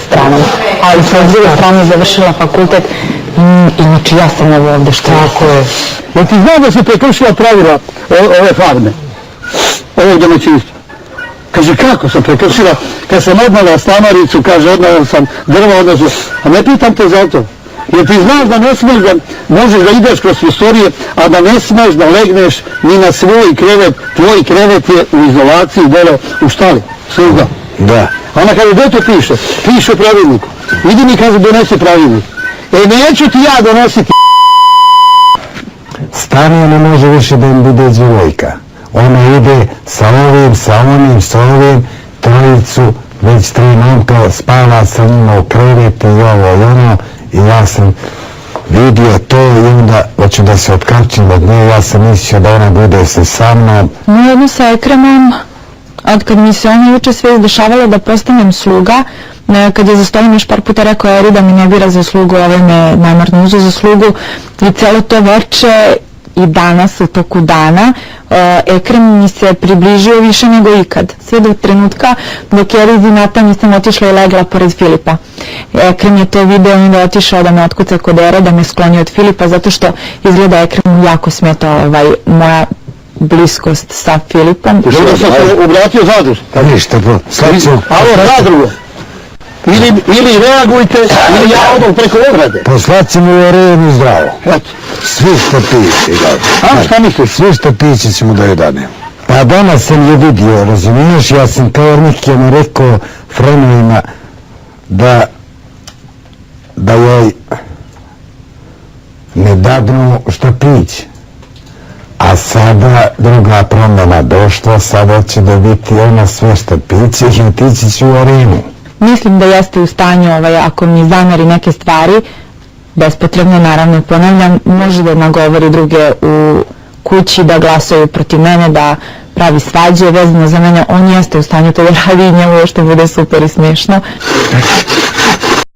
stranom, ali sam s druge strane završila fakultet i znači ja sam evo ovdje što je. Ja ti znam da si prekršila pravila ove farme, ovog domaćinstva. Kaže, kako sam prekršila? Kad sam odnala stamaricu, kaže, odnala sam drva, odnosno, a ne pitam te za to. Jer ti znaš da ne smiješ da možeš da ideš kroz prostorije, a da ne smiješ da legneš ni na svoj krevet. Tvoj krevet je u izolaciji dole u štali, sluga. Da. Ona kaže, gdje to piše? Piše u pravilniku. Idi mi, kaže, donesi pravilnik. Neću ti ja donositi. Stanija ne može više da im bude djevojka. Ona ide sa ovim, sa onim, sa ovim, trojicu, već 3 momka, spava sa njima u krevetu i ovo i ono. I ja sam vidio to i onda hoću da se otkačim od nje, ja sam mislio da ona bude se sa mnom. Moj odnos sa Ekremom, od kad mi se ono juče sve izdešavalo da postanem sluga, kad je za stolom još par puta rekao Eri da mi ne bira za slugu, ovaj me namarno uzeo za slugu i cijelo to veče i danas u toku dana Ekrem mi se približio više nego ikad. Sve do trenutka dok je Eri zinata nisam otišla i legla pored Filipa. Ekrem je to video i onda otišao da me otkuca kod Ere, da me skloni od Filipa zato što izgleda Ekremu jako smeta moja bliskost sa Filipom. Ti što sam se obratio zadruž? Pa ništa, slaću. Alo, zadrugo. Ili reagujte, ili ja odam preko ograde. Poslaci mi u Erenu zdravo. Svi štapići, a šta misliš? Svi štapići ćemo da je danem. Pa danas sam je vidio, razumiješ, ja sam kao Nikijama rekao frenovima da joj ne dadnu štapić. A sada druga promjena došla, sada će dobiti ona sve štapići i otići ću u Arenu. Mislim da jeste u stanju, ako mi zameri neke stvari, bespotrebno, naravno ponavljam, može da nagovori druge u kući, da glasaju protiv mene, da pravi svađe vezano za mene. On jeste u stanju to da radi i njemu još to bude super i smiješno.